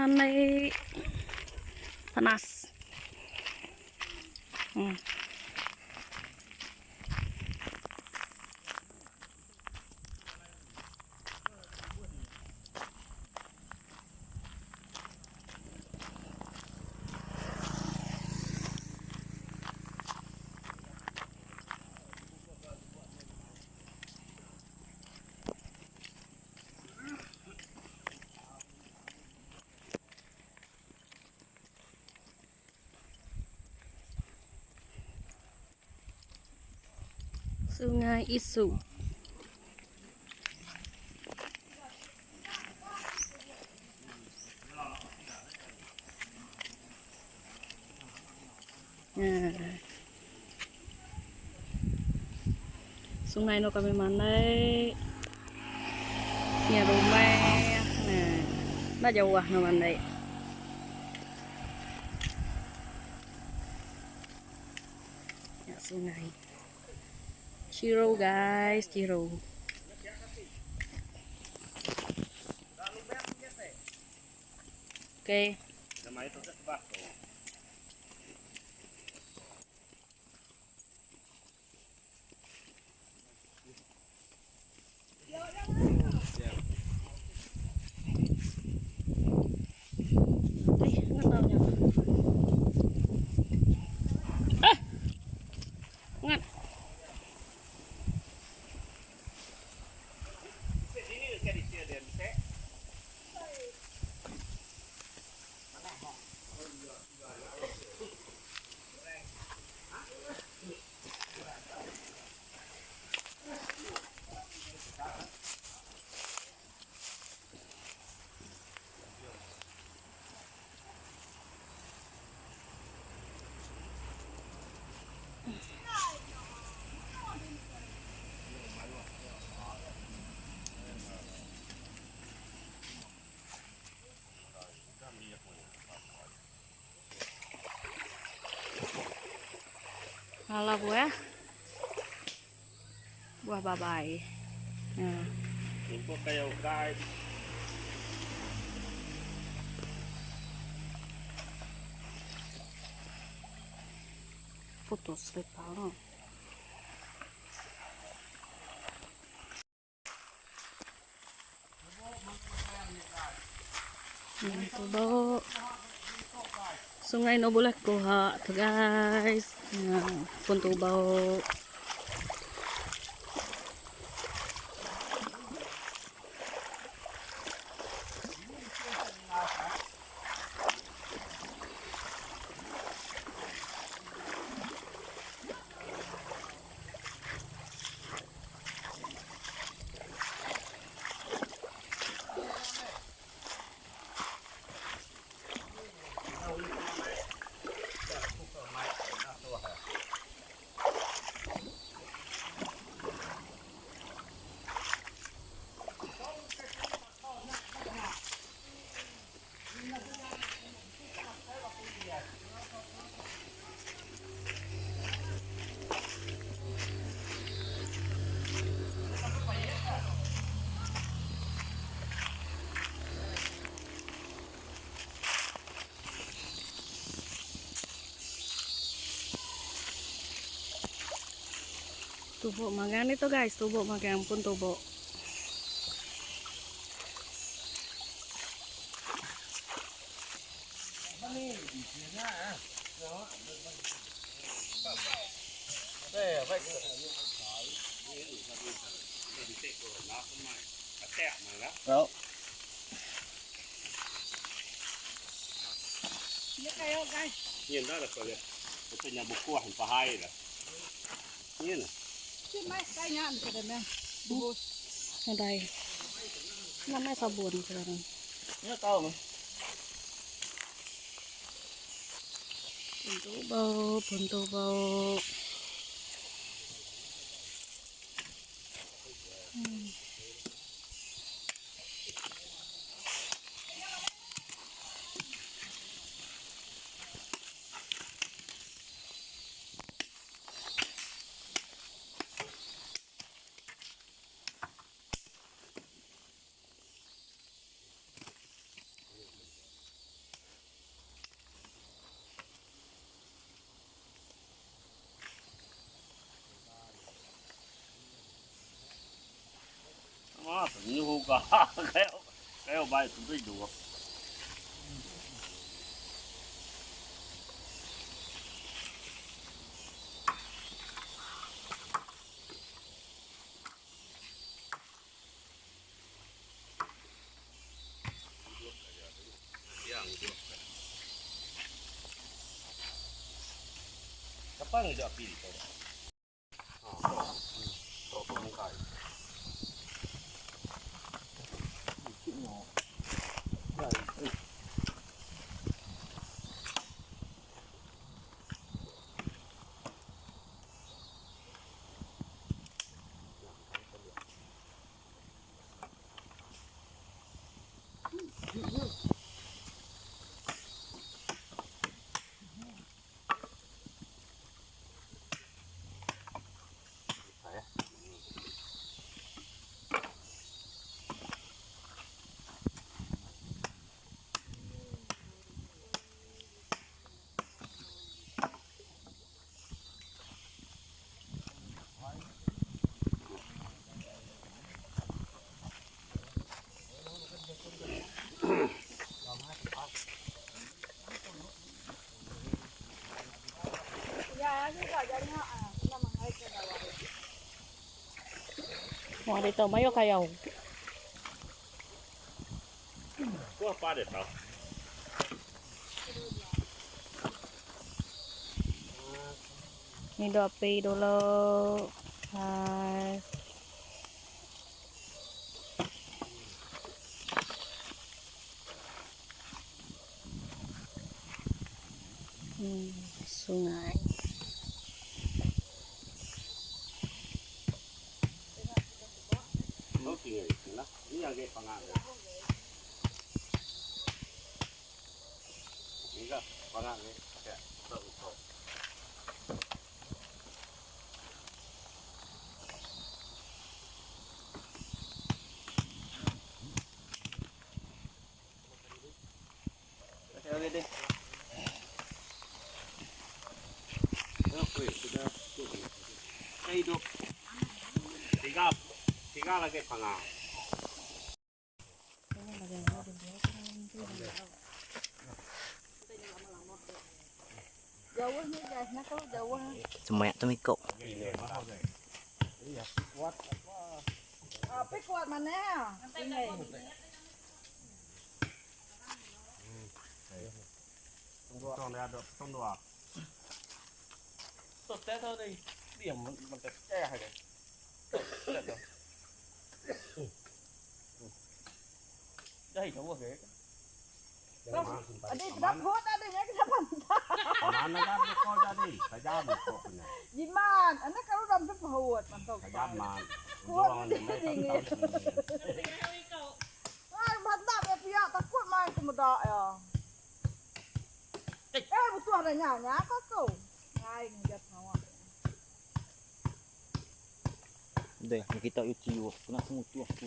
mandi. Panas. Hmm. Sungai Isu. Sungai no kami mandai. Nya rumah. Nah, enda jauh no mandai. Nya sungai. Chiru guys, chiru. Okay. Eh, ngan tau nya. Eh. Ngan. Alah buah. Buah babai. Ha. Jumpa kayo guys. Putus lipa no. Tubo. Sungai no boleh kuha tu guys. Nah, pun tubo. Tubo magang itu guys, tubo magang pun tubo. Đó. Nhìn đó là rồi. Cái nhà buku hành pahai là. Nhìn nè. Nadai. Nama sabun sekarang. Nhớ tao mà. Pun tubo, pun tubo. Buka kayu kayu bai tentu idup. Sapa ngidup api ditu? Mua ditu mayuh kayau. Ngidup api dulu. Hai. Sungai. Semak tu miko. Deh, kita YouTube kena semua tu aku.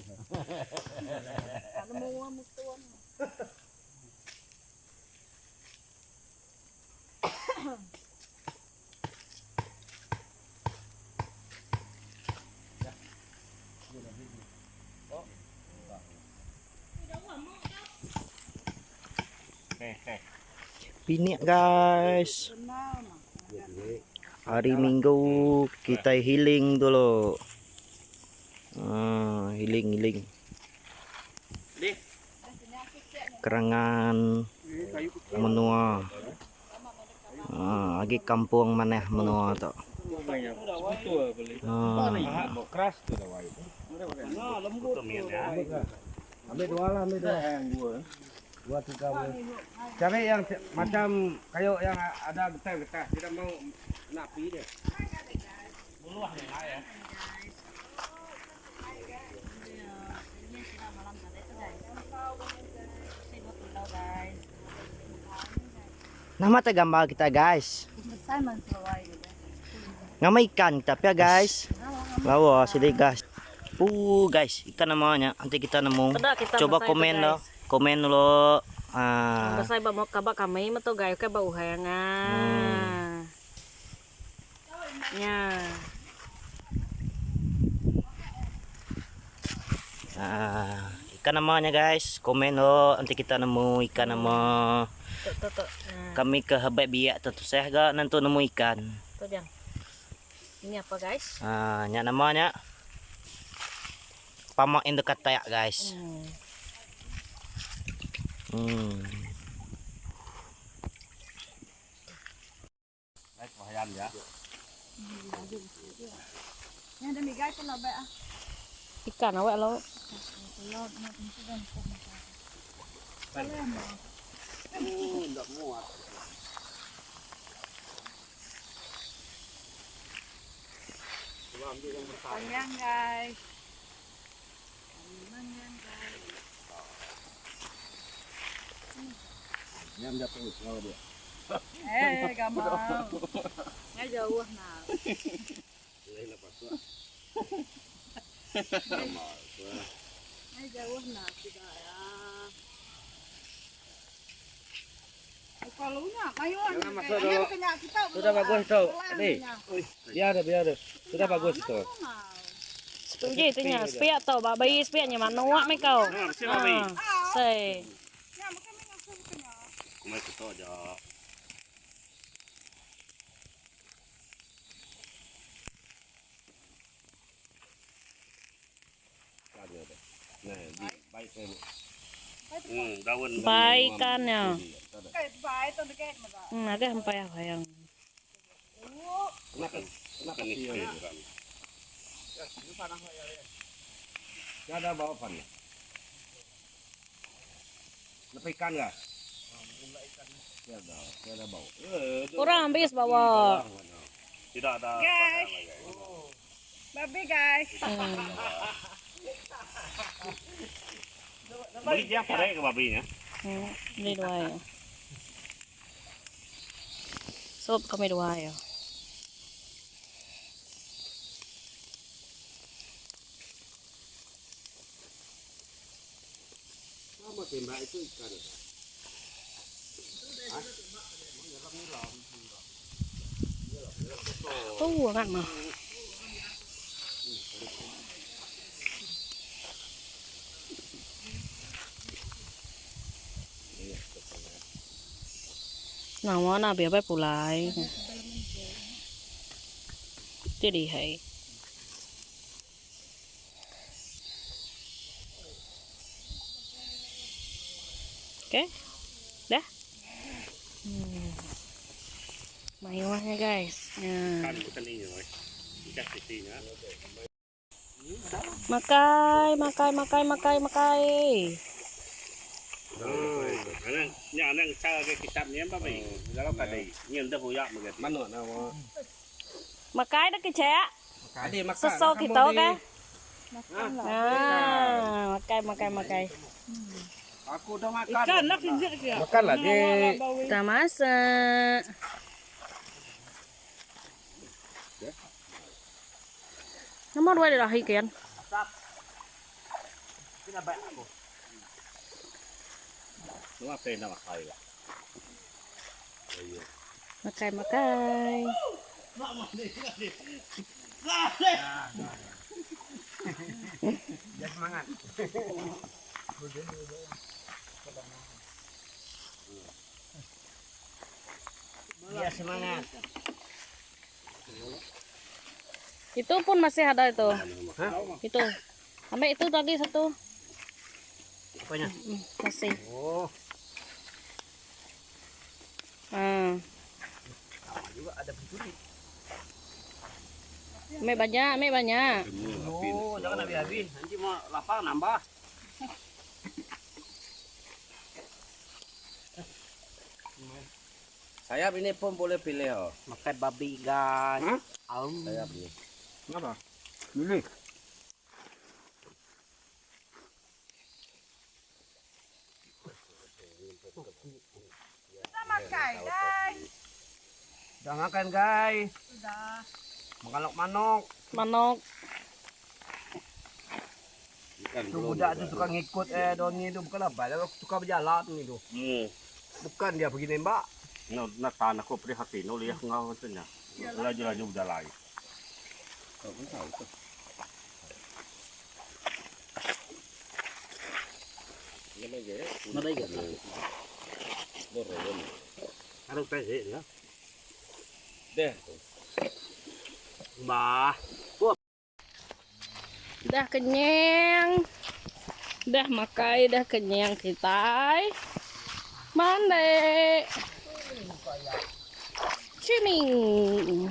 Pinik guys. Hari Minggu kita healing dulu. Ah, healing healing. Kerangan menua. Ah, agi kampung manah menua tu. Ah. Ambil dua lah, ambil dua. Dua tiga boleh. Cari yang macam kayu yang ada getah-getah, tidak mau nak api dia. Nama ta gambar kita guys. Ngamai ikan kita pia guys. Lawa sini guys. Guys, ikan namanya. Nanti kita nemu. Peda kita Coba besai tu, komen guys. lo. Komen lo. Ah. Besai ba mo kaba kami mo to guys, kay ba uhay nga. Nya. Ah. Ikan nama nya guys? Komen lo enti kita nemu ikan nama. Tok tok tok. Nah. Kami ke hebat biak tu tusah ga nentu nemu ikan. Tok jang. Ini apa guys? Ha, nya nama nya. Pamak indu katak guys. Ikan awak lo. Panggang guys. Eh, gak mau. Nggak jauh nah. Nggak jauh nah sudah ya. Kalau nya, ayo. Jangan masuk dulu. Sudah bagus itu. Nih. Biar ada, biar ada. Sudah bagus itu. Sepi itu nya, sepi atau babi sepi nya manuak me kau. Ah, sei. Kumai ketok je. Nah, di baik saya. Daun. Baikannya. Ada sampai apa yang? Kenapa? Kenapa sih? Tidak ada bawa pan. Lepas ikan enggak? Tidak ada, tidak ada bau. Kurang habis bawa. Tidak ada. Guys. Babi guys. Beli dia pada ke babinya. Beli dua ya. Sup kami dua ya. Sama tembak itu ikan. Tuh kan mah. Nah, mana biar baik pulai. Jadi hai. Oke, dah. Mewahnya guys. Nah. Kan bukan ini loh. Ikan sini ya. Makai, makai, makai, makai, makai. Anang, ni anang cara ke kitab ni apa baik? Kalau kada, ni anda punya begitu. Mana nama? Makai dah kecek. Adik makan. Sosok kita ke? Ah, makai, makai, makai. Aku dah makan. Ikan nak Makan lagi. Kita masak. Nomor dua dah ikan. Semua apa yang nak makan lah. Makai, makai. Dia semangat. Dia semangat. Itu pun masih ada itu. Itu. Ambil itu lagi satu. Apanya? Masih. Oh, Ah. juga ada pencuri. Ambil banyak, ambil banyak. Oh, jangan habis-habis. Nanti mau lapar nambah. Sayap ini pun boleh pilih oh. Makan babi guys. Hah? Aum. Sayap ini. Kenapa? Pilih. Sudah makan guys. Sudah makan guys. Sudah. Makan lok manok. Manok. Tu budak tu suka ngikut Doni tu bukan apa, dia suka berjalan ni tu. Bukan dia pergi nembak. No, nak tanah aku prihatin, no lihat ngau macamnya. Laju-laju berjalan. Dah kenyang. Dah makai, dah kenyang kitai. Mandi. Swimming.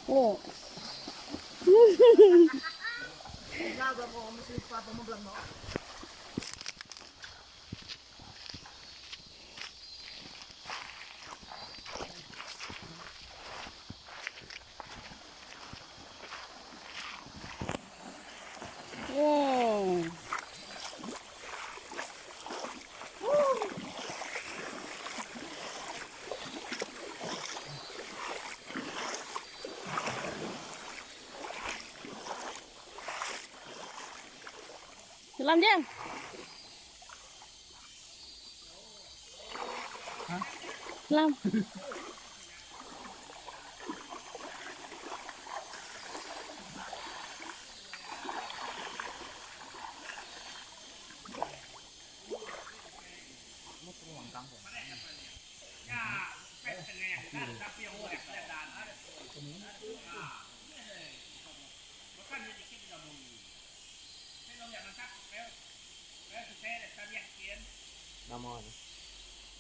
Oh. Wow. Nyelam jang. Nyelam.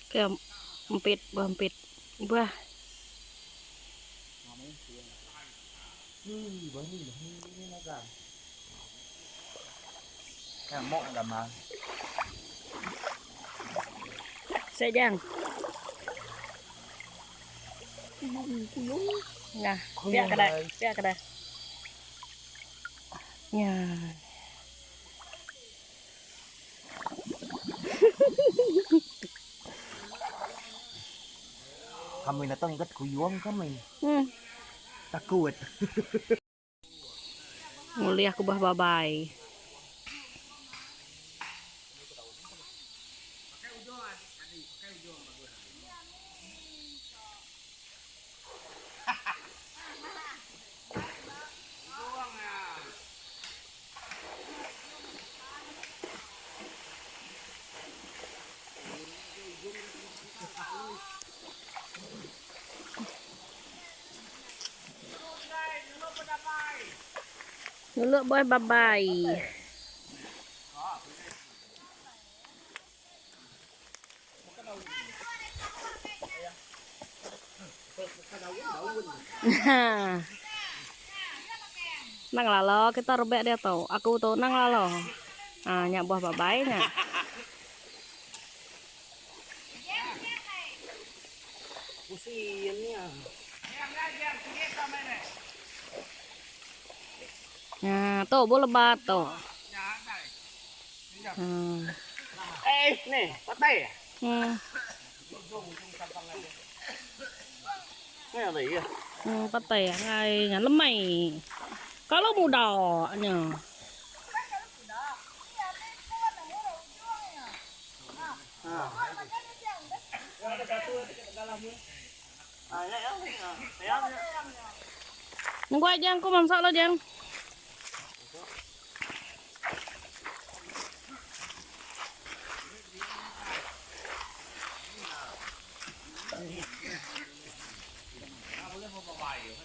Ke empit buah empit. Buah. Sejang. Nah, biar kedai, biar kedai. Ya. Kami datang ingat kuyuang kami. Takut. Ngulih aku bah babai. Nuluk boy babai. Nang lalo kita rebek dia tu. Aku tu nang lalo. Ha, nya buah babai nya. Nya tu bu lebat tu. Hmm. Eh, ni, patai. Ni ada ya. Patai ngai nya lemai. Kalau muda nya. Nunggu aja aku masak lo jang.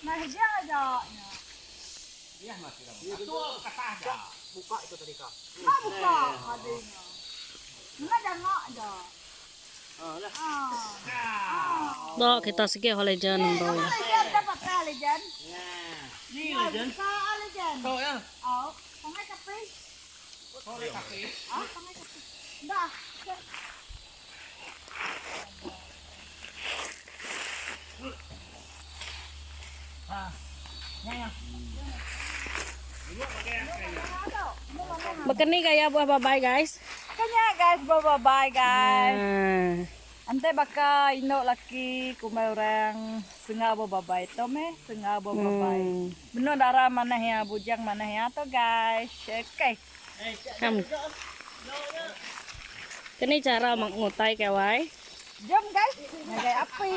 Nah, dia aja. Buka itu tadi kak. Nah, buka adanya. Nah, jangan aja. Ah. Dok kita sikit oleh jan nunggu. Lejan dapat tak lejan? Ni lejan. Buka lejan. Tok ya. Oh, pangai kape. Ah, pangai kape. Dah. Baka ni gaya buah babai guys. Kanya guys, bye bye guys. Ah. Ante baka ino laki kumai orang sengah bo babai to me, sengah bo babai. Benar darah mana ya bujang mana ya to guys. Okay. Kam. Kini cara mengutai kewai. Jom guys, ngagai api.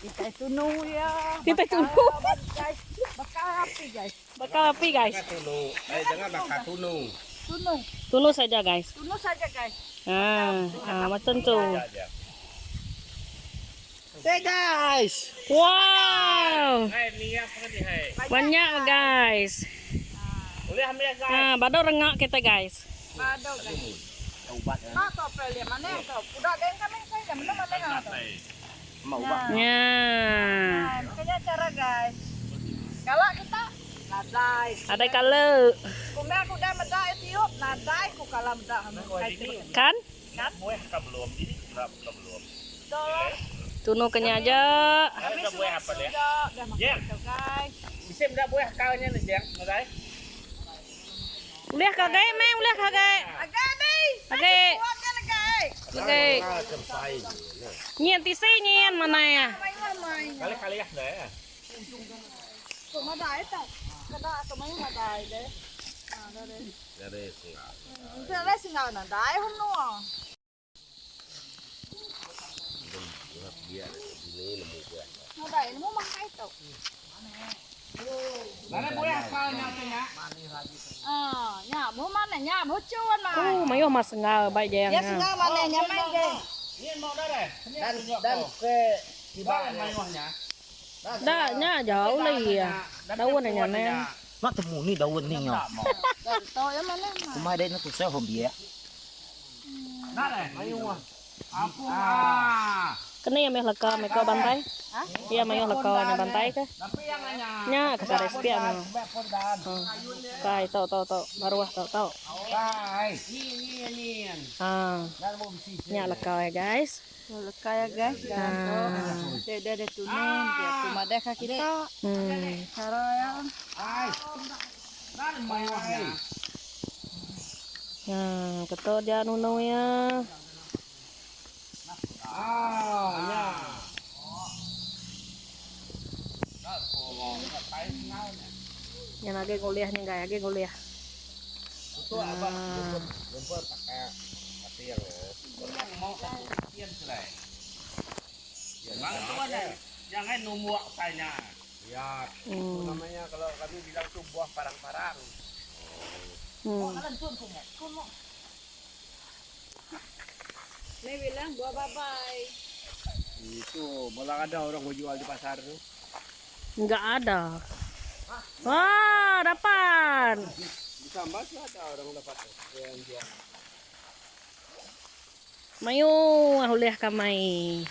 Kita tunu ya. Kita tunu. Guys, bakal api guys. Bakar api guys. Jangan tunu. Eh jangan bakar tunu. Tunu. Tunu saja guys. Tunu saja guys. Ha, ha macam tu. Hey guys. Wow. Banyak guys. Boleh ambil guys. Ha, badau rengak kita guys. Badau guys. Mak kau pilih mana kau? Udah geng kami saya mana mana kau? Nya. Nah, makanya cara guys. Kalau kita nadai. Ada kala. Kumbe aku dah meda tiup, nadai ku kala meda Kan? Kan? Buah ke belum? Ini berapa ke belum? Tolong. Tunu kenya aja. Kami Buah apa dia? sudah dah makan Ya. tu guys. Bisa benda buah kau nya ni jeng, nadai. Ulih kagai meh, ulih kagai. Agak ni. Agai. Buatnya legai. Agai. Nyin tisi nyin mana ya? Main main. Kali-kali ya dah. Kau madai tak? Kena atau main madai deh. Ah, dah deh. Dari singa. Dah singa nadai hunu. Nadai nemu makai tu. Mana buah kau nya tu nya? Ah, nya, mu mana nya, mu cuan mai. Oh, mayuh mas sengal baik jeng. Ya singa mana nya main deh. Ni mau dah deh. Dan dan ke Tiba mayuhnya. Dah nya jauh lagi ya. Daun nya nya. Nak temu ni daun ni nya. Dah tahu ya mana. Kumai dek nak tusah hom dia. Nak deh. Mayuh. Aku ah. Kena ya meh leka mereka bantai. Iya mayuh leka nya bantai ke? Tapi yang nya. Nya ke tarik sepiak nya. Kai tau tau tau baruah tau tau. Kai. Ni ni ni. Ah. Nya leka ya guys. Leka ya guys, dan tu. Dia dia dia tunin, dia tu madai ka kita. Cara ya. Ai. Nak mayuhnya. Nah, ketua dia nunu ya. Ah, ya. Yang lagi kuliah nih guys, lagi kuliah. Itu abang jemput jemput pakai pakai yang Yang mau satu sekian sudah. Bang tu ada. Jangan numuak tanya. Ya, itu namanya kalau kami bilang tuh buah parang-parang. Ni bilang buah babai. Itu malah ada orang mau jual di pasar tuh. Enggak ada. Wah, dapat. Di Sambas ada orang dapat yang jual. Mayu, uliah kamai.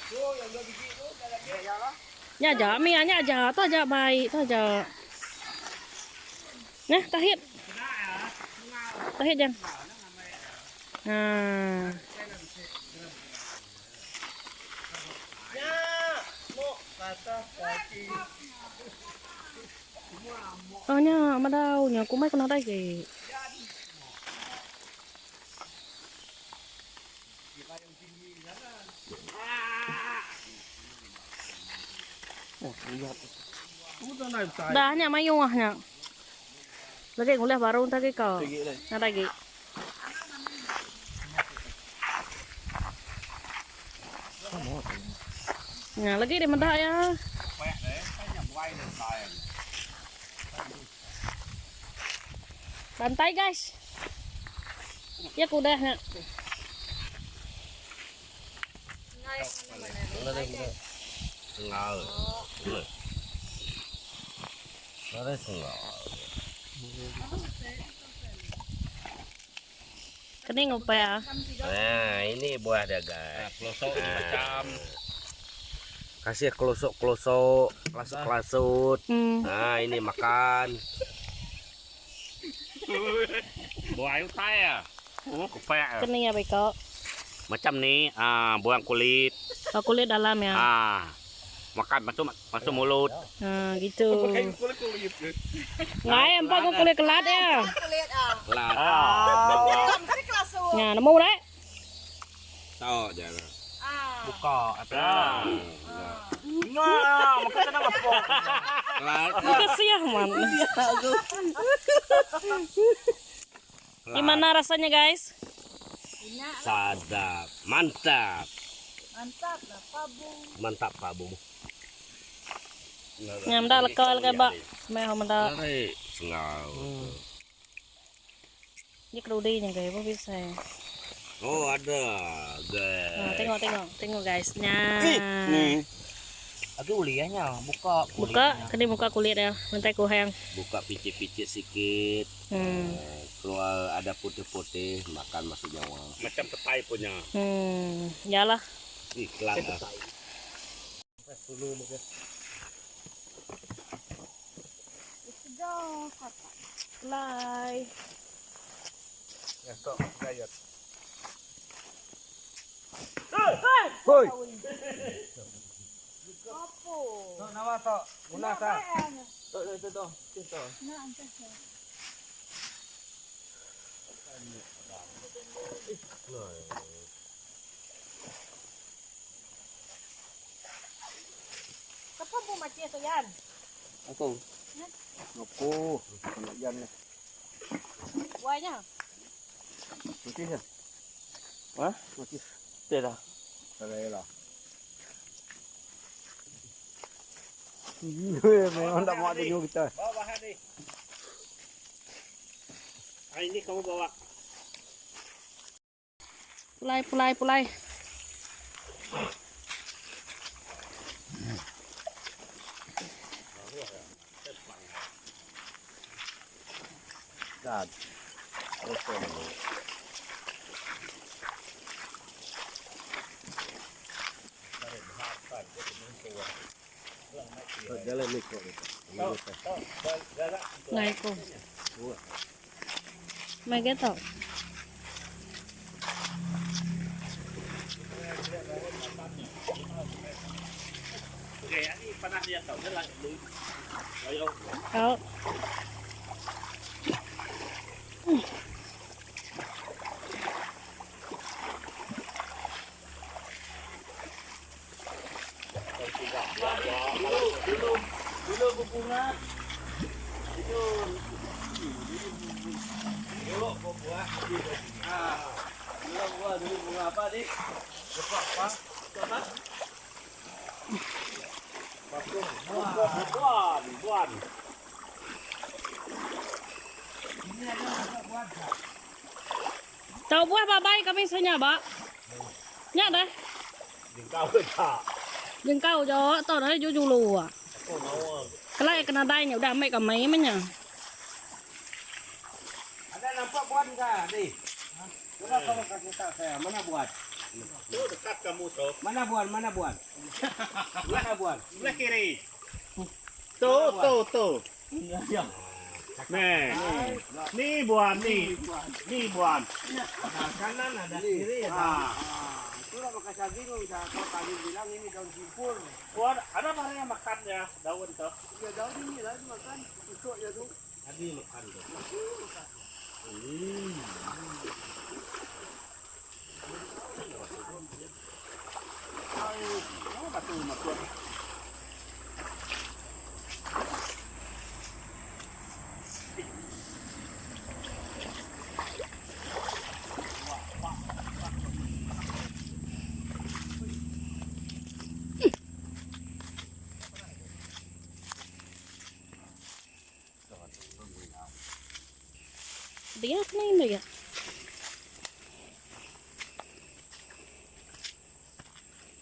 Nya aja, mi nya aja, tu aja baik, tu aja. Nah, tahit. Tahit jang. Nah. Oh nya, madau nya, kumai kena lagi. Dah nya mayung ah nya. Lagi nguliah baru tadi kau. Nah lagi. Nah lagi di mendak ya. Bantai guys. Ya kuda nya. Sengal. Ada sengal. Kening apa ya? Nah, ini buah dia guys. Pelosok macam. Kasih kelosok-kelosok, kelasut-kelasut. Nah, ini makan. Buah ayu tai ah. Oh, kepak. Kening ya beko. Macam ni, ah, buang kulit. Oh, kulit dalam ya. Ah. Makan masuk masuk mulut. Nah, gitu. Ngai empat kau kulit kelat ya. Kulit ah. Kelat. Mesti kelas Nah, nemu deh. Tahu jangan. Ah. Buka apa? Nah, makan tenang apa? Kelat. Makasih ya, man. Gimana rasanya, guys? Sadap, mantap. Mantap lah pabu. Mantap Pak Bu. Nya meda leka leka ba meh meda. Sengau. Dia kedudi nya guys, apa bisa. Oh ada guys. Ha, tengok tengok tengok guys. Nya. Ni. Agi ulih nya, buka kulit. Buka, kena buka kulit dia. Mentai kuhang. Buka picit-picit sikit. Keluar ada putih-putih, makan masuk nyawa. Macam petai punya. Yalah. Iklan ah. Lai. Ya, tok gayat. Hoi. Tok nama tok guna sa. Tok tok tok tok. Kapan pun mati tu yan? Aku. Aku nak yan ni. Wainya. Mati ya. Ha? Mati. Tidak. Salah lah. Memang tak mau tengok kita. Bawa bahan ni. Ah, ini kamu bawa. Pulai pulai pulai. Dan. Jalan ni kok. Ngai ko. Mai gitu. Okey, ini panah dia tau. Dia lah. Ayo. Kau. Dulu berbunga. Dulu berbuah. Dulu buah, dulu bunga apa ni? Lepas apa? Apa? Buan, buan. Tahu buah babai kami senya ba. Nya dah. Jengkau ke tak? Jengkau jo, tau dah ju julu ah. Kelai kena dai nya udah ambil kami menya. Ada nampak buat enggak, Di? Coba kamu kasih tahu saya, mana buat? Tu dekat kamu tu. Mana buat? Mana buat? Mana buat? Sebelah kiri. Tu, tu, tu. Nih. Ni buan ni. Ni buan. Kanan ada, kiri ada. Itulah maka saya bingung saya kalau kami bilang ini daun simpur. Buan, ada mana yang makannya daun tu? Ya daun ini lah dimakan, tusuk ya tu. Tadi makan tu. Oh, batu masuk. Dia kena ini ya.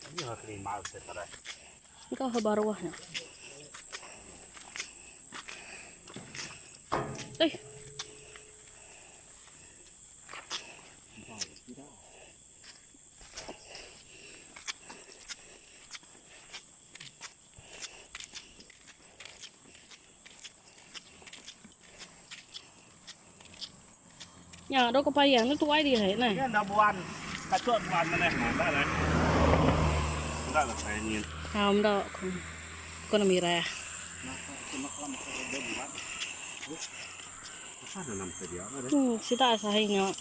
Ini harus lima sekarang. Engkau baruahnya. Eh. Ya, đâu có bay nó tuai đi thế này. Ini ada buan. Kacau buan mana? Ada lah. Enggak lah saya ingin. Không đâu, con mira. Ada nampak dia ada. Sita sahihnya.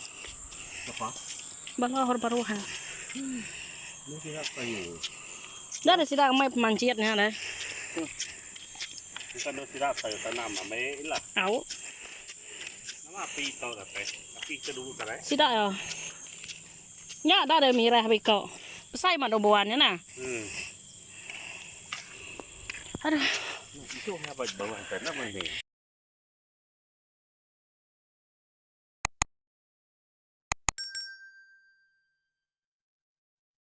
Apa? Bang hor baruha. Ini tidak kayu. Dah ada sita mai pemanciat nya dah. Kita dah tidak saya tanam, ambil lah. Áo. Nama api tau tak teh? Api kedua tak eh? Sida ya. Nya dah ada mirah biko. Besai mak do buannya nah. Aduh. Itu apa bawah tanah mana?